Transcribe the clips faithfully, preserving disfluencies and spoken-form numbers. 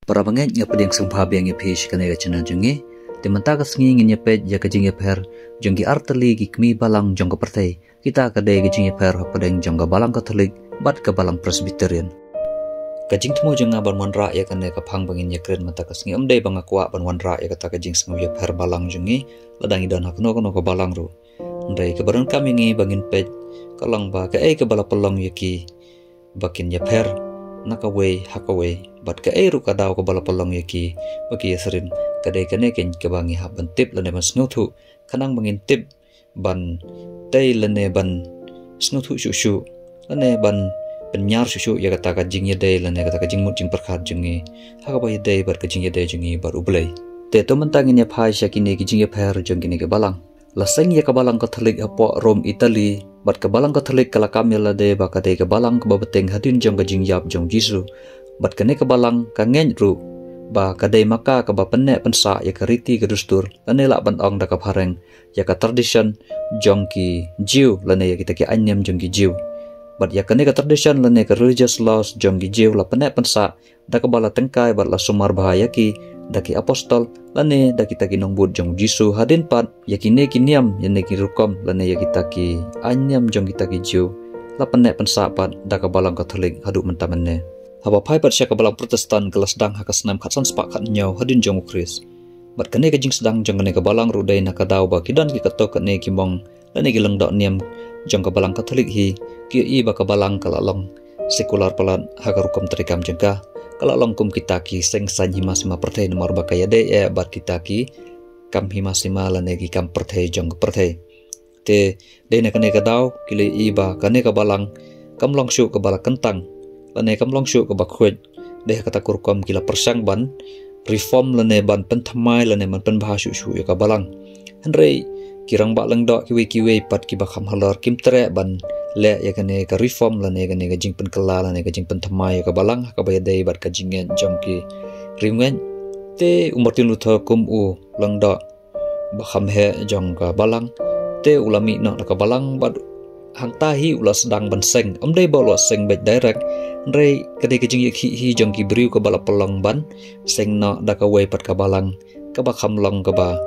Para bangeit, nga pdiang sngewbha biang ïa phi sha kane ka channel jong ngi. Te mynta ka sngi ngin ïa peit ïa ka jingïapher jong ki artylli ki kmie balang jong ka pyrthei. Kita ka dei ka jingïapher hapdeng jong ka Balang Katholik bad ka Balang Presbyterian. Ka jingthmu jong nga ban wanrah ïa kane ka phang ba ngin ïakren mynta ka sngi, ym dei ba nga kwah ban wanrah ïa kata ka jingsngewïapher balang jong ngi, lada ngi don ha kano kano ka balang ruh. Hynrei kaba donkam ïa ngi ba ngin peit ka long ba kaei kaba la pynlong ïa ki ba kin ïapher na kawei ha kawei, bad kaei ruh ka daw kaba la pynlong ïa ki ba ki ïasyriem. Ka dei kane keiñ kaba ngi hap ban tip lane ban sngewthuh, khnang ba ngin tip ban tei lane ban sngewthuh shuh shuh, lane ban pynïar shuh shuh ïa kata ka jingïadei lane kata ka jingmut jingpyrkhat jong ngi ha kaba ïadei bad ka jingïadei jong ngi bad U Blei. Te to mynta ngin ïa phai sha kine ki jingïapher jong kine ki balang. La seng ïa ka Balang Katholik hapoh Rome, Italy, bad ka Balang Katholik ka la kam ïa lade ba ka dei ka balang kaba bteng hadien jong ka jingïap jong U Jisu. Bad kane ka balang ka ngeit ruh ba ka dei ma ka kaba pynneh pynsah ïa ka riti ka dustur, lane lah ban ong da ka phareng ïa ka tradition jong ki Jiw, lane ïa kita ki aiñ niam jong ki Jiw. Bad ïa kane ka tradition lane ka religious laws jong ki Jiw la pynneh pynsah da kaba la tyngkai bad la sumar bha ïa ki da ki apostol, lane da kita ki nongbud jong U Jisu, hadien pat ïa kine ki niam, ïa kine ki rukom lane ïa kita ki aiñ niam jong kita ki Jiw la pynneh pynsah pat da ka Balang Katholik haduh mynta mynne. Haba phai pat sha ka Balang Protestant ka la sdang ha ka snem khatsan spah khathynñiew hadien jong U Khrist. Bad kane ka jingsdang jong kane ka balang ruh dei na ka daw ba ki don ki katto katne ki monk lane ki lyngdoh niam jong ka Balang Katholik hi ki ïohi ba ka balang ka la long sekular palat ha ka rukom treikam jong ka. Ka la long kum kita ki seng saiñ hima sima pyrthei namar ba ka ïadei eh bad kita ki kam hima sima lane ki kam pyrthei jong ka pyrthei. Te dei na kane ka daw ki la ïohi ba kane ka balang kam long shuh kaba la kyntang lane kam long shuh kaba khuid. Dei ha kata ka rukom ki la pyrshang ban reform lane ban pynthymmai lane ban pynbha shuh shuh ïa ka balang. Hynrei ki rangbah lyngdoh kiwei kiwei pat kiba kham halor kim treh ban leh ïa kane ka reform lane kane ka jingpynkylla lane ka jingpynthymmai ïa ka balang ha kaba ïadei bad ka jingngeit jong ki riewngeit. Te u Martin Luther kum u lyngdoh ba kham heh jong ka balang, te u la mih noh na ka balang bad hangta hi u la sdang ban seng. Ym dei ba u la seng beit direct, hynrei ka dei ka jingïakhih hi jong ki briew kaba la pynlong ban seng noh da kawei pat ka balang kaba kham long kaba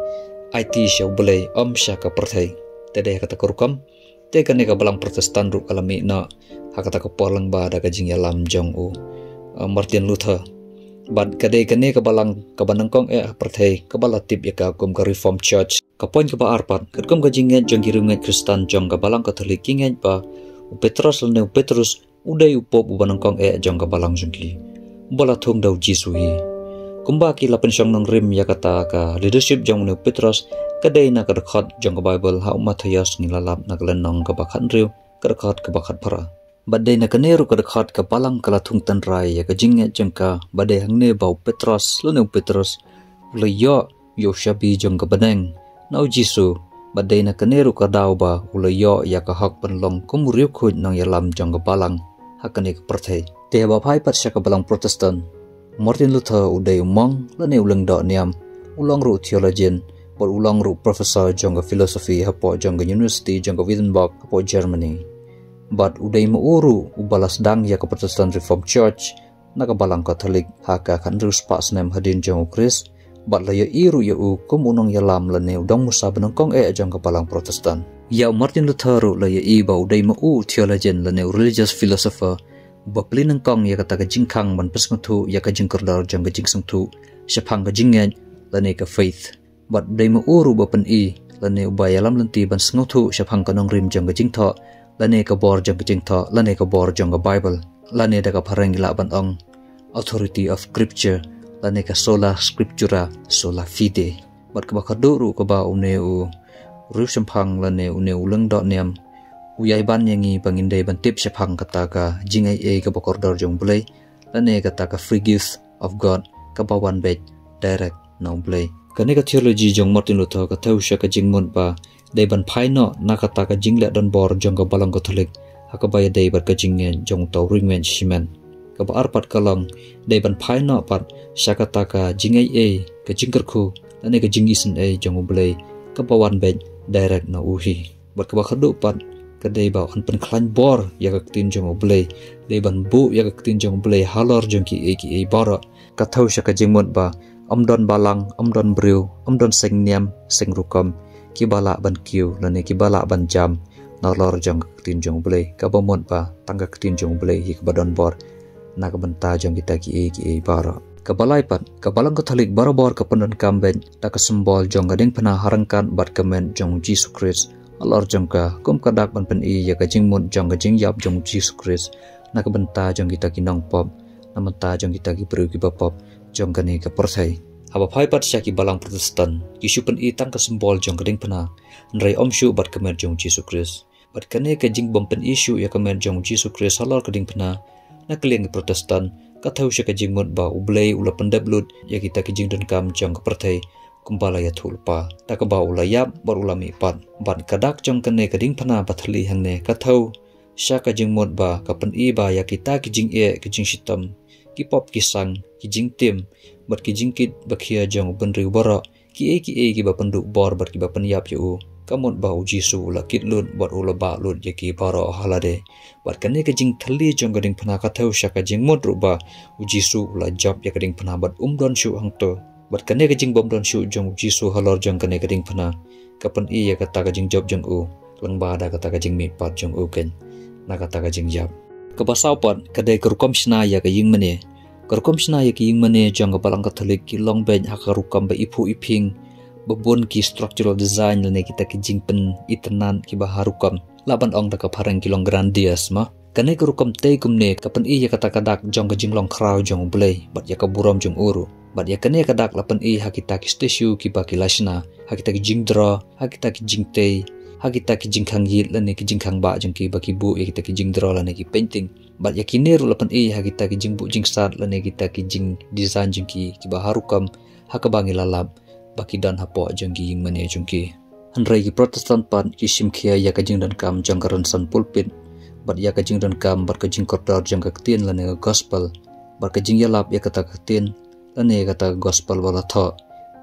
aiti sha U Blei ym sha ka pyrthei. Te dei ha kata ka rukom te kane ka Balang Protestant ruh ka la mih noh ha kata ka por lyngba da ka jingïalam jong u, uh, Martin Luther. Bad ka dei kane ka balang kaba nyngkong eh ha pyrthei kaba la tip ïa ka kum ka Reformed Church. Ka point kaba ar pat, katkum ka jingngeit jong ki riewngeit Khristan jong ka Balang Katholik ki ngeit ba u Petros lane u Petrus u dei u pope uba nyngkong eh jong ka balang jong ki, uba la thung da u Jisu hi. Kumba ki la pynshong nongrim ïa kata ka leadership jong une u Petros, ka dei na ka dkhot jong ka Baibl ha u Mathaios ngi la lap na ka lynnong kaba khathynriew, ka dkhot kaba khatphra. Bad dei na kane ruh ka dkhot ka balang ka la thung tynrai ïa ka jingngeit jong ka, bad dei hangne ba u Petros lane u Petrus u la ïoh ïa u shabi jong ka bneng na u Jisu, bad dei na kane ruh ka daw ba u la ïoh ïa ka hok ban long kum u riewkhuid nongïalam jong ka balang ha kane ka pyrthei. Te haba phai pat sha ka Balang Protestant, Martin Luther u dei u monk lane u lyngdoh niam, u long ruh u theologian, bad u long ruh u professor jong ka philosophy hapoh jong ka University jong ka Wittenberg hapoh Germany. Bad u dei ma u ruh uba la sdang ïa ka Protestant Reformed Church na ka Balang Katholik ha ka khathynriew spah snem hadien jong u Khrist, bad la ïohi ruh ïa u kum u nongïalam lane u dongmusa ba nyngkong eh jong ka Balang Protestant. Ïa u Martin Luther ruh la ïohi ba u dei ma u u theologian lane u religious philosopher uba plie nyngkong ïa kata ka jingkhang ban pynsngewthuh ïa ka jingkordor jong ka jingsngewthuh shaphang ka jingngeit lane ka faith. Bad u dei ma u ruh uba pyni lane uba ïalam lynti ban sngewthuh shaphang ka nongrim jong ka jingthoh lane ka bor jong ka jingthoh lane ka bor jong ka Baibl, lane da ka phareng ngi lah ban ong authority of scripture, lane ka sola scriptura, sola fide. Bad kaba khatduh ruh kaba une u riewshemphang lane une u lyngdoh niam u ïai ban ïa ngi ba ngin dei ban tip shaphang kata ka jingaiei kaba kordor jong U Blei, lane kata ka free gift of God kaba wan beit direct na U Blei. Kane ka theology jong Martin Luther ka thew sha ka jingmut ba dei ban phai noh na kata ka jingleh donbor jong ka Balang Katholik ha kaba ïadei bad ka jingngeit jong uta u riewngeit shimet. Kaba ar pat ka long, dei ban phai noh pat sha kata ka jingaiei, ka jingkyrkhu lane ka jingisynei jong U Blei kaba wan beit direct na u hi. Bad kaba khatduh pat ka dei ba yn pynkhlaiñ bor ïa ka ktien jong U Blei. Dei ban buh ïa ka ktien jong U Blei halor jong kiei kiei baroh, Ka thew sha ka jingmut ba ym don balang, ym don briew, ym don seng niam seng rukom kiba lah ban kiew lane kiba lah ban jam nalor jong ka ktien jong U Blei, kaba mut ba tang ka ktien jong U Blei hi kaba don bor na ka bynta jong kita kiei kiei baroh. Kaba lai pat, ka Balang Katholik barabor ka pyndonkam beit da ka symbol jong ka diengphna ha ryngkat bad ka met jong U Jisu Khrist halor jong ka, kum ka dak ban pyni ïa ka jingmut jong ka jingïap jong U Jisu Khrist na ka bynta jong kita ki nongpop, na bynta jong kita ki briew kiba pop jong kane ka pyrthei. Haba phai pat sha ki Balang Protestant, ki shu pyni tang ka symbol jong ka diengphna, hynrei ym shuh bad ka met jong U Jisu Khrist. Bad kane ka jingbym pyni shuh ïa ka met jong U Jisu Khrist halor ka diengphna, na ka liang ki Protestant, ka thew sha ka jingmut ba U Blei u la pyndep lut ïa kita ki jingdonkam jong ka pyrthei kumba la ïathuh lypa, da kaba u la ïap bad u la mihpat. Bad ka dak jong kane ka diengphna ba thylli hangne ka thew sha ka jingmut ba ka pyni ba ïa kita ki jingeh, ki jingshitom, ki pop ki sang, ki jingtim bad ki jingkit ba khia jong u bynriew baroh, kiei kiei kiba pynduh bor bad kiba pynïap ïa u, ka mut ba U Jisu u la kit lut bad u la bah lut ïa ki baroh ha lade. Bad kane ka jingthylli jong ka diengphna ka thew sha ka jingmut ruh ba U Jisu u la jop ïa ka diengphna bad um don shuh hangto. Bad kane ka jingbym don shuh jong U Jisu halor jong kane ka diengphna ka pyni ïa kata ka jingjop jong u lyngba da kata ka jingmihpat jong u keiñ na kata ka jingïap. Kaba saw pat ka dei ka rukom shna ïa ka ïingmane. Ka rukom shna ïa ka ïingmane jong ka Balang Katholik ki long beit ha ka rukom ba iphuh iphieng, ba bun ki structural design lane kita ki jingpynitynnad kiba ha rukom, lah ban ong da ka phareng ki long grandiose ma. Kane ka rukom tei kumne ka pyni ïa kata ka dak jong ka jinglong khraw jong U Blei bad ïa ka burom jong u ruh. Bad ïa kane ka dak la pyni ha kita ki statue kiba ki la shna, ha kita ki jingdraw, ha kita ki jingtei, ha kita ki jingkhang ïit lane ki jingkhang bah jong ki ba ki buh ïa kita ki jingdraw lane ki painting. Bad ïa kine ruh la pyni ha kita ki jingbuh jingsat lane kita ki jingdesign jong ki kiba ha rukom, ha kaba ngi la lap ba ki don hapoh jong ki ïingmane jong ki. Hynrei ki Protestant pat ki shim khia ïa ka jingdonkam jong ka rynsan pulpit bad ïa ka jingdonkam bad ka jingkordor jong ka ktien lane ka gospel, bad ka jingïalap ïa kata ka ktien lane kata ka gospel ba la thoh,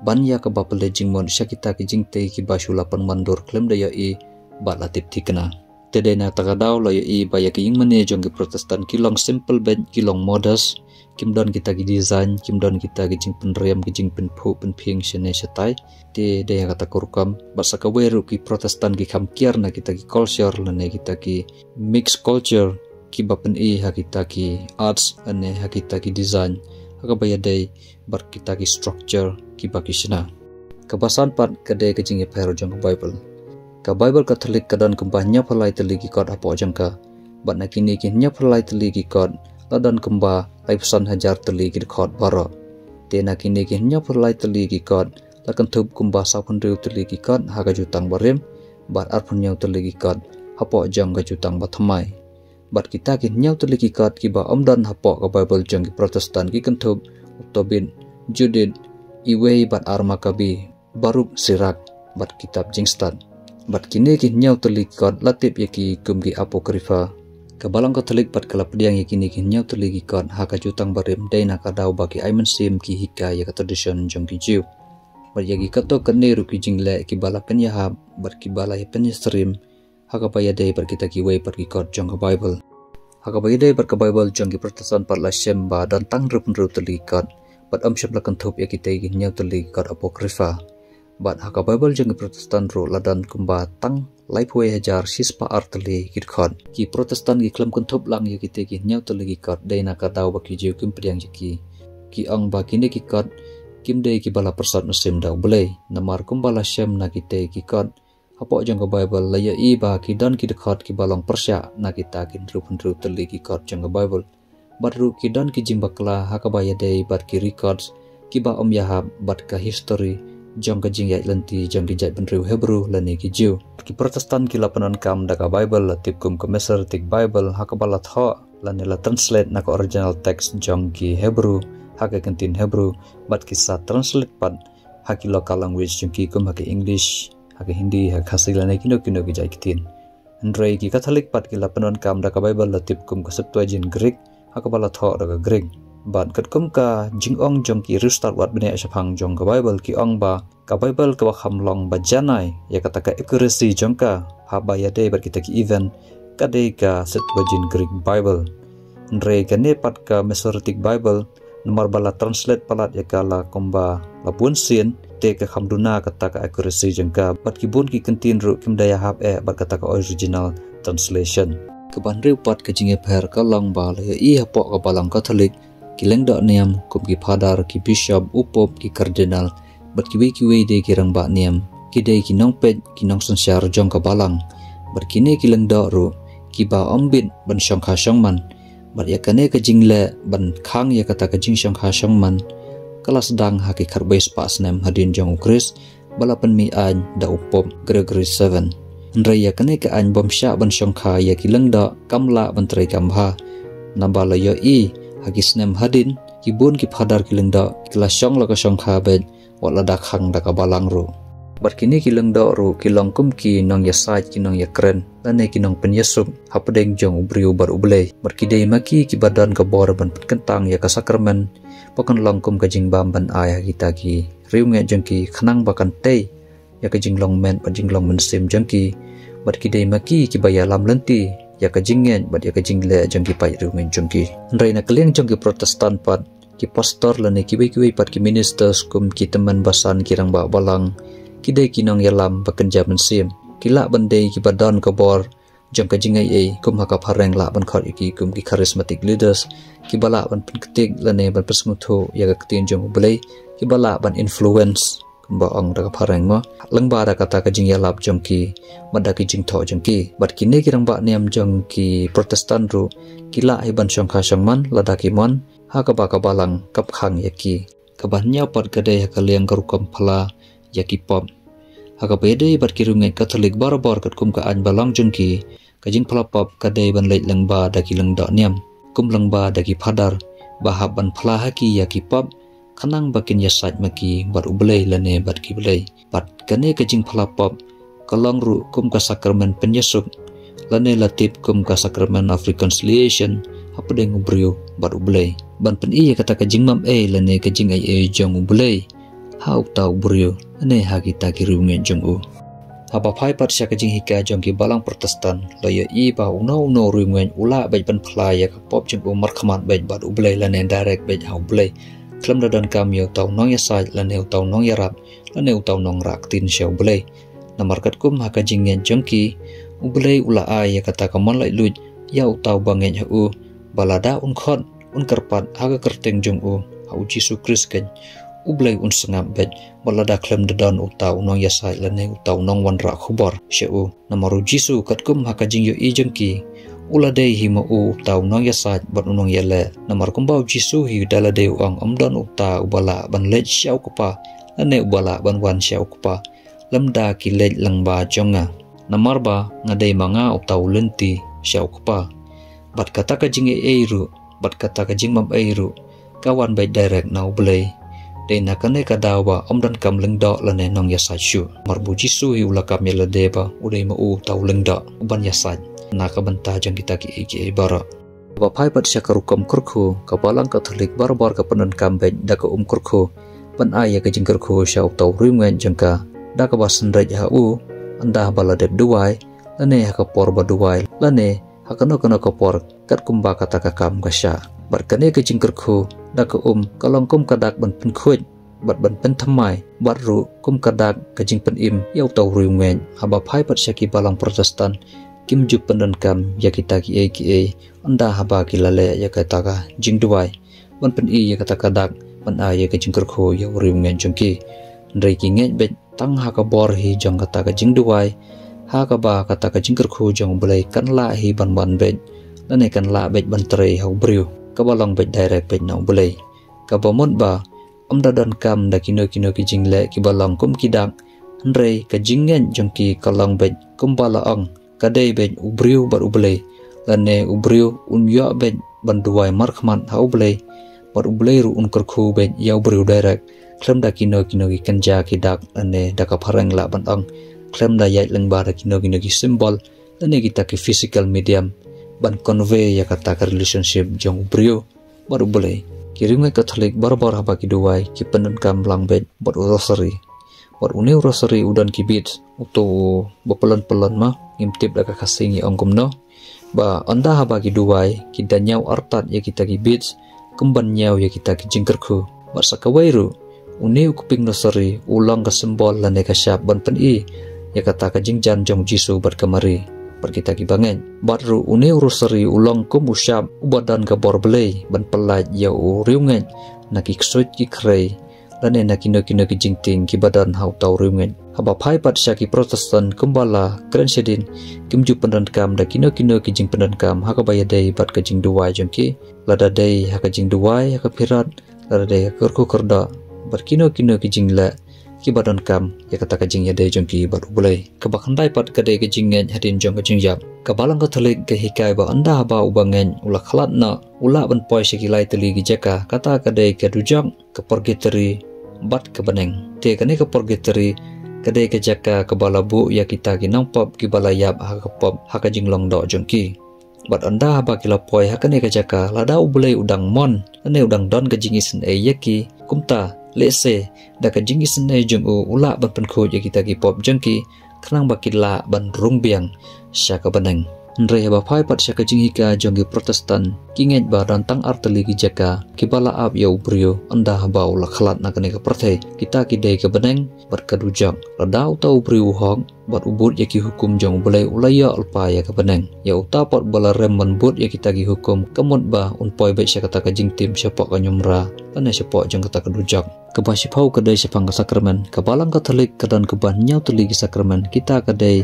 ban ïa kaba pynleit jingmut sha kita ki jingtei kiba shu la pynwandur khlem da ïohi bad la tip thikna. Te dei na kata ka daw la ïohi ba ïa ka ïingmane jong ki Protestant ki long simple beit, ki long modest, kim don kita ki design, kim don kita ki jingpynriam, ki jingpynphuh pynphieng shane shatai. Te dei ha kata ka rukom, bad sa kawei ruh ki Protestant ki kham kiar na kita ki culture lane kita ki mixed culture kiba pyni ha kita ki arts lane ha kita ki design, ha kaba ïadei bad kita ki structure kiba ki shna. Kaba san pat ka dei ka jingïapher jong ka Bible. Ka Bible Katholik ka don kumba hynñiewphew lai tylli ki kot hapoh jong ka. Bad na kine ki hynñiewphew lai tylli ki kot la don kumba laiphew san hajar tylli ki dkhot baroh. Te na kine ki hynñiewphew lai tylli ki kot la kynthup kumba sawphew hynriew tylli ki kot ha ka Jutang Barim, bad arphew hynñiew tylli ki kot hapoh jong ka Jutang Bathymmai. Bad kita ki hynñiew tylli ki kot kiba ym don hapoh ka Bible jong ki Protestant ki kynthup u Tobit, Judit, Iwei bad Ar Makabi, Baruk, Sirak, bad kitab Jingstad. Bad kine ki hynñiew tylli ki kot la tip ïa ki kum ki Apocrypha. Ka Balang Katholik pat ka la pdiang ïa kine ki hynñiew tylli ki kot ha ka Jutang Barim dei na ka daw ba ki ai mynsiem ki hikai ïa ka tradition jong ki Jiw. Bad ïa ki katto katne ruh ki jingleh kiba la pynïahap bad kiba la ïapynïasyriem ha kaba ïadei bad kita kiwei pat ki kot jong ka Bible. Ha kaba ïadei bad ka Bible jong ki Protestant pat la shem ba don tang hynriewphew hynriew tylli ki kot, bad ym shym la kynthup ïa kita ki hynñiew tylli ki kot Apocrypha. Bad ha ka Bible jong ki Protestant ruh la don kumba tang laiphew wei hajar shispah ar tylli ki dkhot. Ki Protestant ki khlem kynthup lang ïa kita ki hynñiew tylli ki kot dei na ka daw ba ki Jiw kim pdiang ïa ki. Ki ong ba kine ki kot kim dei kiba la pyrsad mynsiem da U Blei, namar kumba la shem na kita ki kot hapoh jong ka Bible la ïohi ba ki don ki dkhot kiba long pyrshah na kita ki hynriewphew hynriew tylli ki kot jong ka Bible. Bad ruh ki don ki jingbakla ha kaba ïadei bad ki records kiba ym ïahap bad ka history jong ka jingïaid lynti jong ki jaitbynriew Hebru lane ki Jiw. Ki Protestant ki la pyndonkam da ka Bible la tip kum ka Masoretic Bible ha kaba la thoh lane la translate na ka original text jong ki Hebru ha ka ktien Hebru, bad ki sa translate pat ha ki local language jong ki kum ha ka English, ha ka Hindi, ha ka Khasi lane kino kino ki jait ktien. Hynrei ki Katholik pat ki la pyndonkam da ka Bible la tip kum ka Septuagint Greek, ha kaba la thoh da ka Greek. Bad katkum ka jingong jong ki riewstad wad bniah shaphang jong ka Bible ki ong ba ka Bible kaba kham long ba janai ïa kata ka accuracy jong ka haba ïadei bad kita ki event ka dei ka Septuagint Greek Bible. Hynrei kane pat ka Masoretic Bible Namar ba la translate palat ïa ka la kumba la bun sien, te ka kham duna kata ka accuracy jong ka. Bad ki bun ki kyntien ruh kim da ïahap eh bad kata ka original translation. Kaba hynriew pat ka jingïapher ka long ba la ïohi hapoh ka Balang Katholik, ki lyngdoh niam kum ki phadar, ki bishop, u pope, ki kardinal, bad kiwei kiwei de ki rangbah niam, ki dei ki nongpeit, ki nongsynshar jong ka balang. Bad kine ki lyngdoh ruh kiba ym bit ban shongkha shongman. Bad ïa kane ka jingleh ban khang ïa kata ka jingshongkha shongman ka la sdang ha ki khatwei spah snem hadien jong u Khrist, ba la pynmih aiñ da u Pope Gregory seven. Hynrei ïa kane ka aiñ bym shah ban shongkha ïa ki lyngdoh kam lah ban trei kam bha. Naba la ïohi ha ki snem hadien, ki bun ki phadar, ki lyngdoh ki la shong la ka shongkha beit, wat lada khang da ka balang ruh. Bad kine ki lyngdoh ruh ki long kum ki nongïasaid, ki nongïakren, lane ki nongpynïasuk hapdeng jong u briew bad U Blei. Bad ki dei ma ki kiba don ka bor ban pynkyntang ïa ka sakramen, ba kan long kum ka jingbam ban ai ha kita ki riewngeit jong ki, khnang ba kan tei ïa ka jinglong met bad jinglong mynsiem jong ki. Bad ki dei ma ki kiba ïalam lynti ïa ka jingngeit bad ïa ka jingleh jong ki paid riewngeit jong ki. Hynrei na ka liang jong ki Protestant pat, ki pastor lane kiwei kiwei pat ki ministers kum ki tymmen basan, ki rangbah balang, ki dei ki nongïalam ba kynja mynsiem. Ki lah ban dei kiba don ka bor jong ka jingaiei, kum ha ka phareng lah ban khot ïa ki kum ki charismatic leaders, kiba lah ban pynktik lane ban pynsngewthuh ïa ka ktien jong U Blei, kiba lah ban influence, kumba ong da ka phareng mo, lyngba da kata ka jingïalap jong ki, bad da ki jingthoh jong ki. Bad kine ki rangbah niam jong ki Protestant ruh ki lah hi ban shongkha shongman lada ki mon ha kaba ka balang kam khang ïa ki. Kaba hynñiew pat ka dei ha ka liang ka rukom phla ïa ki pope. Ha kaba ïadei bad ki riewngeit Katholik barabor, katkum ka aiñ ba long jong ki, ka jingphla pope ka dei ban leit lyngba da ki lyngdoh niam, kum lyngba da ki phadar, ba hap ban phla ha ki ïa ki pope, khnang ba kin ïasaid ma ki bad U Blei lane bad ki blei. Bad kane ka jingphla pope ka long ruh kum ka sakramen pynïasuk, lane la tip kum ka Sacrament of Reconciliation hapdeng u briew bad U Blei, ban pyni ïa kata ka jingmam ei lane ka jingaiei jong U Blei ha uta u briew lane ha kita ki riewngeit jong u. Haba phai pat sha ka jinghikai jong ki balang Protestant, la ïohi ba uno uno u riewngeit u lah beit ban phla ïa ka pope jong u markhmat beit bad U Blei lane direct beit ha U Blei, khlem da donkam ïa uta u nongïasaid lane uta u nongïarap lane uta u nongrah ktien sha U Blei. Namar katkum ha ka jingngeit jong ki, U Blei u la ai ïa kata ka mon laitluid ïa uta uba ngeit ha u, ba lada un khot, un kyrpad ha ka kyrteng jong u, ha U Jisu Khrist keiñ, U Blei un sngap beit, bad lada khlem da don uta u nongïasaid lane uta u nongwanrah khubor sha u. Namar U Jisu, katkum ha ka jingïohi jong ki, u la dei hi ma u uta u nongïasaid bad u nongïaleh. Namar kumba U Jisu hi da lade u ong, ym don uta uba lah ban leit sha u Kpa, lane uba lah ban wan sha u Kpa, lymda ki leit lyngba jong nga. Namar ba nga dei ma nga uta u lynti sha u Kpa. Bad kata ka jingaiei ruh, bad kata ka jingmam ei ruh, ka wan beit direct na U Blei. Dei na kane ka daw ba ym donkam lyngdoh lane nongïasaid shuh. Namar ba U Jisu hi u la kam ïa lade ba u dei ma u uta u lyngdoh uban ïasaid na ka bynta jong kita kiei kiei baroh. Ba phai pat sha ka rukom kyrkhu, ka balang Katholik barabor ka pyndonkam beit da ka um kyrkhu ban ai ïa ka jingkyrkhu sha uta u riewngeit jong ka, da kaba synreit ha u, ynda haba la dep duwai, lane ha ka por ba duwai, lane ha kano kano ka por katkum ba kata ka kam ka shah. Bad kane ka jingkyrkhu da ka um ka long kum ka dak ban pynkhuid bad ban pynthymmai, bad ruh kum ka dak ka jingpynim ïa uta u riewngeit. Haba phai pat sha ki balang Protestant, kim ju pyndonkam ïa kita kiei kiei ynda haba ki la leh ïa kata ka jingduwai ban pyni ïa kata ka dak ban ai ïa ka jingkyrkhu ïa u riewngeit jong ki. Hynrei ki ngeit beit tang ha ka bor hi jong kata ka jingduwai, ha kaba kata ka jingkyrkhu jong U Blei kan lah hi ban wan beit, lane kan lah beit ban trei ha u briew, kaba long beit direct beit na U Blei. Kaba mut ba ym da donkam da kino kino ki jingleh kiba long kum ki dak, hynrei ka jingngeit jong ki ka long beit kumba la ong, ka dei beit u briew bad U Blei, lane u briew un ïoh beit ban duwai markhmat ha U Blei, bad U Blei ruh un kyrkhu beit ïa u briew direct, khlem da kino kino ki kynja ki dak, lane da ka phareng lah ban ong, khlem da ïaid lyngba da kino kino ki symbol, lane kita ki physical medium, ban convey ïa kata ka relationship jong u briew bad U Blei. Ki riewngeit Katholik barabor haba ki duwai ki pyndonkam lang beit bad u rosary. Bad une u rosary u don ki beads, uto u ba pyllun pyllun ma, ngim tip da ka Khasi ngi ong kumno. Ba ynda haba ki duwai, ki da ñiew artat ïa kita ki beads, kum ban ñiew ïa kita ki jingkyrkhu. Bad sa kawei ruh, une u kping rosary u long ka symbol lane ka shap ban pyni ïa kata ka jingjan jong u Jisu bad ka Mari bad kita ki bangeit. Bad ruh une u rosary u long kum u shap uba don ka bor Blei ban pyllait ïa u riewngeit na ki ksuid ki khrei lane na kino kino ki jingtieng kiba don ha uta u riewngeit. Haba phai pat sha ki Protestant kumba la kren shadien, kim ju pyndonkam da kino kino ki jingpyndonkam ha kaba ïadei bad ka jingduwai jong ki. Lada dei ha ka jingduwai, ha ka phirat, lada dei ha ka kyrkhu kyrdoh bad kino kino ki jingleh kiba donkam ïa kata ka jingïadei jong ki bad U Blei. Kaba khyndai pat ka dei ka jingngeit hadien jong ka jingïap. Ka Balang Katholik ka hikai ba ynda haba u bangeit u la khlad noh, u lah ban poi sha ki lai tylli ki jaka, kata ka dei ka dujok, ka purgatory bad ka bneng. Te kane ka purgatory ka dei ka jaka kaba la buh ïa kita ki nongpop kiba la ïap ha ka pop ha ka jinglong doh jong ki. Bad ynda haba ki la poi ha kane ka jaka, lada U Blei u dang mon lane u dang don ka jingisynei ïa ki, kumta lehse da ka jingisynei jong u, u lah ban pynkhuid ïa kita ki pop jong ki khnang ba ki lah ban rung biang sha ka bneng. Hynrei haba phai pat sha ka jinghikai jong ki Protestant, ki ngeit ba don tang ar tylli ki jaka kiba la ap ïa u briew ynda haba u la khlad na kane ka pyrthei. Kita ki dei ka bneng bad ka dujok. Lada uta u briew u hok bad u bud ïa ki hukum jong U Blei, u la ïoh lypa ïa ka bneng. Ïa uta pat ba la rem ban bud ïa kita ki hukum, ka mut ba un poi beit sha kata ka jingtim shapoh ka ñiamra lane shapoh jong kata ka dujok. Kaba shiphew ka dei shaphang ka sakramen. Ka Balang Katholik ka don kaba hynñiew tylli ki sakramen. Kita ka dei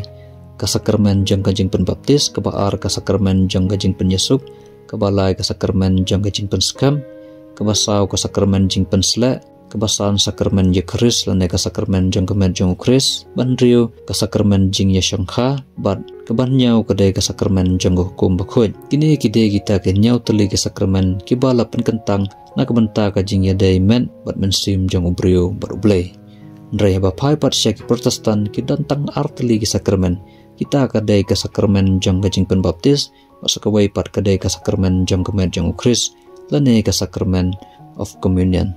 ka sakramen jong ka jingpynbaptis, kaba ar ka sakramen jong ka jingpynïasuk, kaba lai ka sakramen jong ka jingpynskhem, kaba saw ka sakramen jingpynsleh, kaba san sakramen Eukharist lane ka sakramen jong ka met jong U Khrist, ba hynriew ka sakramen jingïashongkha, bad kaba hynñiew ka dei ka sakramen jong ka hukum bakhuid. Kine ki dei kita ki hynñiew tylli ki sakramen kiba la pynkyntang na ka bynta ka jingïadei met bad mynsiem jong u briew bad U Blei. Hynrei haba phai pat sha ki Protestant, ki don tang ar tylli ki sakramen. Kita ka dei ka sakramen jong ka jingpynbaptis, bad sa kawei pat ka dei ka sakramen jong ka met jong U Khrist lane ka Sacrament of Communion.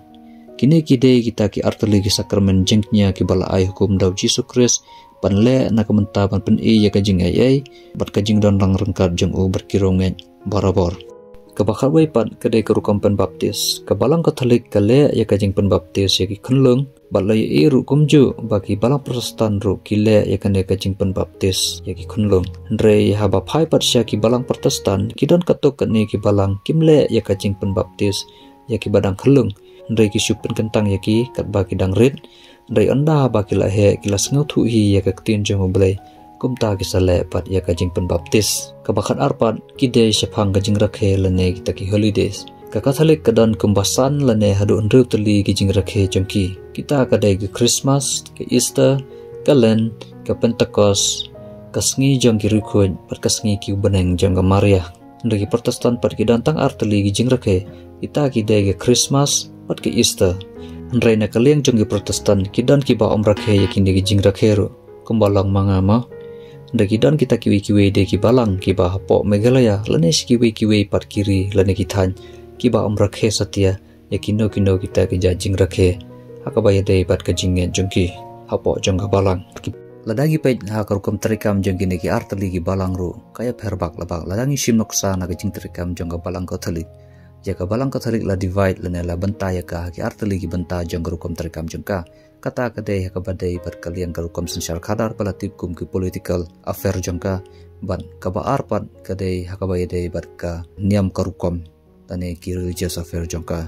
Kine ki dei kita ki ar tylli ki sakramen jingkñia kiba la ai hukum da U Jisu Khrist ban leh na ka bynta ban pyni ïa ka jingaiei bad ka jingdon lang ryngkat jong u bad ki riewngeit barabor. Kaba khatwei pat ka dei ka rukom pynbaptis. Ka Balang Katholik ka leh ïa ka jingpynbaptis ïa ki khunlung, bad la ïohi ruh kumjuh ba ki Balang Protestant ruh ki leh ïa kane ka jingpynbaptis ïa ki khunlung. Hynrei haba phai pat sha ki Balang Protestant, ki don katto katne ki balang kim leh ïa ka jingpynbaptis ïa kiba dang khunlung. Hynrei ki shu pynkyntang ïa ki katba ki dang rit. Hynrei ynda haba ki la heh, ki la sngewthuh hi ïa ka ktien jong U Blei, kumta ki sa leh pat ïa ka jingpynbaptis. Kaba khatar pat ki dei shaphang ka jingrakhe lane kita ki holidays. Ka Katholik ka don kumba san lane haduh hynriew tylli ki jingrakhe jong ki. Kita ka dei ka Christmas, ka Easter, ka Lent, ka Pentecost, ka sngi jong ki riewkhuid bad ka sngi ki u bneng jong ka Maria. Hynrei ki Protestant pat ki don tang ar tylli ki jingrakhe. Kita ki dei ka Christmas bad ka Easter. Hynrei na ka liang jong ki Protestant ki don kiba ym rakhe ïa kine ki jingrakhe ruh, kumba long ma nga mo. Hynrei ki don kita kiwei kiwei de ki balang kiba hapoh Meghalaya lane shi kiwei kiwei pat ki ri lane ki thaiñ kiba ym rakhe satia ïa kino kino kita ki jait jingrakhe ha kaba ïadei bad ka jingngeit jong ki hapoh jong ka balang. Lada ngi peit ha ka rukom treikam jong kine ki ar tylli ki balang ruh ka ïapher bak la bak. Lada ngi shim nuksa na ka jingtreikam jong ka Balang Katholik, ïa ka Balang Katholik la divide lane la bynta ïa ka ha ki ar tylli ki bynta jong ka rukom treikam jong ka. Kata ka dei ha kaba dei bad ka liang ka rukom synshar khadar ba la tip kum ki political affair jong ka, bad kaba ar pat ka dei ha kaba ïadei bad ka niam ka rukom lane ki religious affair jong ka.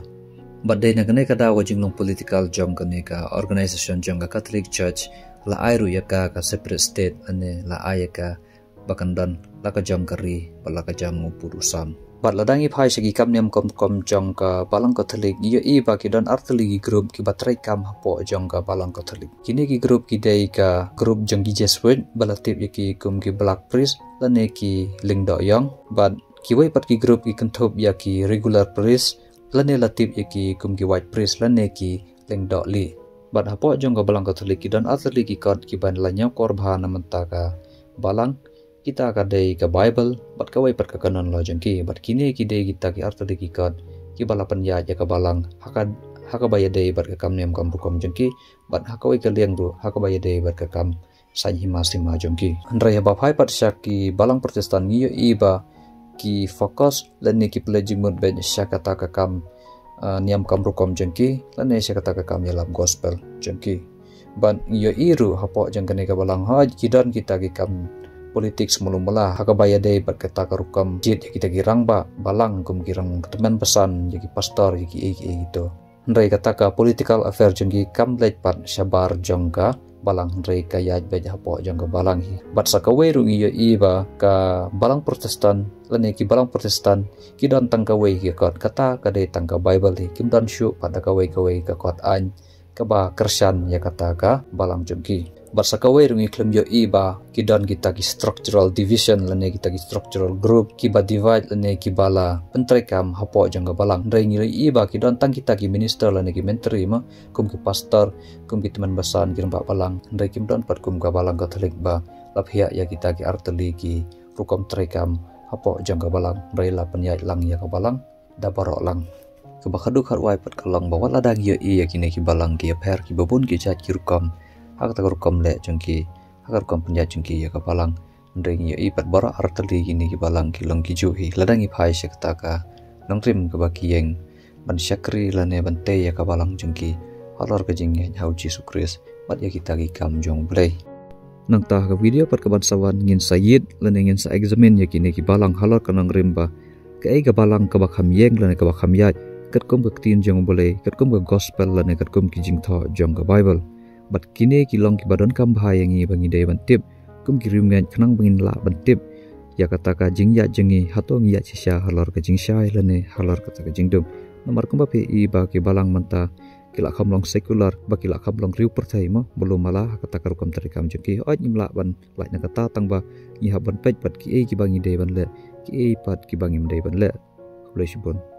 Bad dei na kane ka daw ka jinglong political jong kane ka organization jong ka Catholic Church la ai ruh ïa ka ka separate state lane la ai ïa ka ba kan don la ka jong ka ri bad la ka jong u pud u sam. Bad lada ngi phai sha ki kam niam kam rukom jong ka Balang Katholik, ngi ïohi ba ki don ar tylli ki group kiba treikam hapoh jong ka Balang Katholik. Kine ki group ki dei ka group jong ki Jesuit ba la tip ïa ki kum ki Black Priest lane ki Lyngdoh Ïong. Bad kiwei pat ki group ki kynthup ïa ki regular priest lane la tip ïa ki kum ki white priest lane ki Lyngdoh Lieh. Bad hapoh jong ka Balang Katholik ki don ar tylli ki kot kiban la ñiewkor bha na bynta ka balang. Kita ka dei ka Bible bad kawei pat ka canon law jong ki. Bad kine ki dei kita ki ar tylli ki kot kiba la pynïaid ïa ka balang ha ka, ha kaba ïadei bad ka kam niam kam rukom jong ki, bad ha kawei ka liang ruh ha kaba ïadei bad ka kam saiñ hima sima jong ki. Hynrei haba phai pat sha ki Balang Protestant ngi ïohi ba ki focus lane ki pynleit jingmut beit sha kata ka kam uh, niam kam rukom jong ki lane sha kata ka kam ïalam gospel jong ki. Bad ngi ïohi ruh hapoh jong kane ka balang hoi ki don kita ki kam politics mulu mala ha kaba ïadei bad kata ka rukom jied ïa kita ki rangbah balang kum ki rang tymmen basan ïa ki pastor ïa ki ei ki ei kito. Hynrei kata ka political affair jong ki kam leit pat shabar jong ka balang hynrei ka ïaid beit hapoh jong ka balang hi. Bad sa kawei ruh ngi ïohi ba ka balang Protestant lane ki balang Protestant ki don tang kawei ki kot kata ka dei tang ka Bible hi kim don shuh pat da kawei kawei ka kot aiñ kaba kyrshan ïa kata ka balang jong ki. Bad sa kawei ruh ngi khlem ïohi ba ki don kita ki structural division lane kita ki structural group kiba divide lane kiba la pyntreikam hapoh jong ka balang. Hynrei ngi ïohi ba ki don tang kita ki minister lane ki menteri ma kum ki pastor kum ki tymmen basan ki rangbah balang. Hynrei kim don pat kum ka balang Katholik ba la phiah ïa kita ki artylli ki rukom treikam hapoh jong ka balang. Hynrei la pynïaid lang ïa ka balang da baroh lang. Kaba khadduh khatwai pat ka long ba wat la dang ïohi ïa kine ki balang ki ïapher kiba bun ki jait ki rukom ha kata ka rukom leh jong ki ha ka rukom pynïaid jong ki ïa ka balang. Hynrei ngi ïohi pat baroh artylli kine ki balang ki long ki juh hi lada ngi phai sha kata ka nongrim kaba ki ïeng ban shakri lane ban tei ïa ka balang jong ki halor ka jingngeit ha u Jisu Khrist bad ïa kita ki kam jong u Blei. Nangta ha ka video pat kaban sa wan ngin sa ïit lane ngin sa examine ïa kine ki balang halor ka nongrim ba kaei ka balang kaba kham ïeng lane kaba kham ïaid katkum ka ktien jong u Blei katkum ka gospel lane katkum ki jingthoh jong ka Bible. Bad kine ki long kiba donkam bha ïa ngi ba ngi dei ban tip kum ki riewngeit khnang ba ngin lah ban tip ïa kata ka jingïaid jong ngi hato ngi ïaid shisha halor ka jingshai lane halor kata ka jingdum. Namar kumba phi i ba ki balang mynta ki la kham long secular ba ki la kham long riew pyrthei mo mulu mala ha kata ka rukom treikam jong ki. Hooid ngim lah ban lait na kata tang ba ngi hap ban peit pat kiei kiba ngi dei ban leh kiei pat kiba ngim dei ban leh. Khublei shibun.